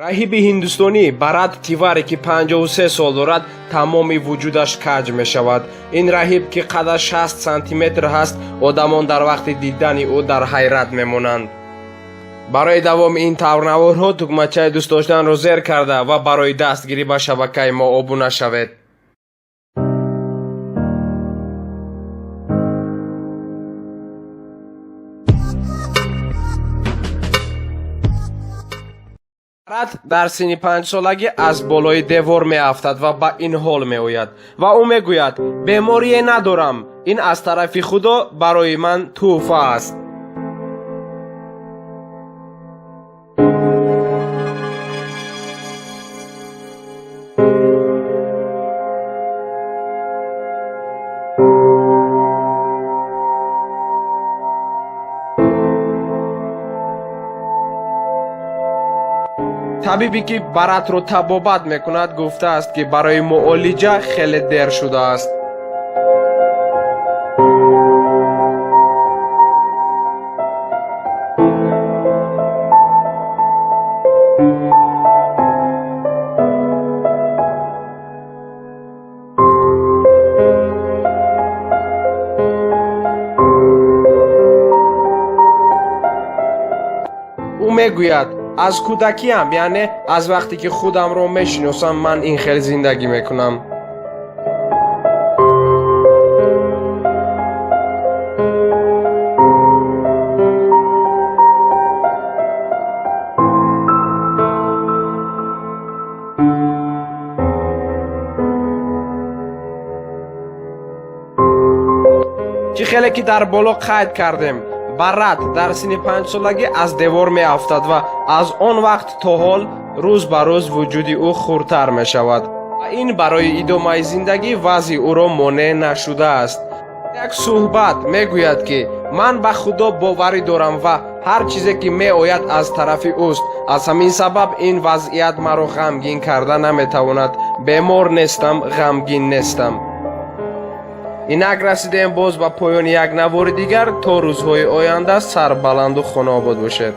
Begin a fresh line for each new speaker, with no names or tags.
Раҳиби ҳиндустонӣ Барат Тиваре, ки 53 сол дорад, тамоми вуҷудаш каҷ мешавад. Ин раҳиб, ки қадаш 60 сантиметр ҳаст, одамон дар вақти дидани ӯ дар ҳайрат мемонанд. Барои давоми ин тавр наворҳо тугмачаи дӯст доштанро зер карда ва барои дастгирӣ ба шабакаи мо обуна шавед. Барат дар синни 5-солагӣ аз болои девор меафтад ва ба ин ҳол меояд ва ӯ мегӯяд: «Беморие надорам, ин аз тарафи Худо барои ман тӯҳфа аст». Табибе, ки Баратро табобат мекунад, гуфтааст, ки барои муолиҷа хеле дер шудааст. Ӯ мегӯяд: «Аз кӯдакиам, яъне аз вақте ки худамро мешиносам, ман ин хел зиндагӣ мекунам». Чӣ хеле ки дар боло қайд кардем, Барат дар синни 5-солагӣ аз девор меафтад ва аз он вақт то ҳол рӯз ба рӯз вуҷуди ӯ хурдтар мешавад ва ин барои идомаи зиндагӣ вазъи ӯро монеъ нашудааст. Як суҳбат мегӯяд, ки ман ба Худо боварӣ дорам ва ҳар чизе ки меояд, аз тарафи ӯст. Аз ҳамин сабаб ин вазъият маро ғамгин карда наметавонад. Бемор нестам, ғамгин нестам. Инак расидем боз ба поёни як навори дигар. То рӯзҳои оянда сарбаланду хонаобод бошед.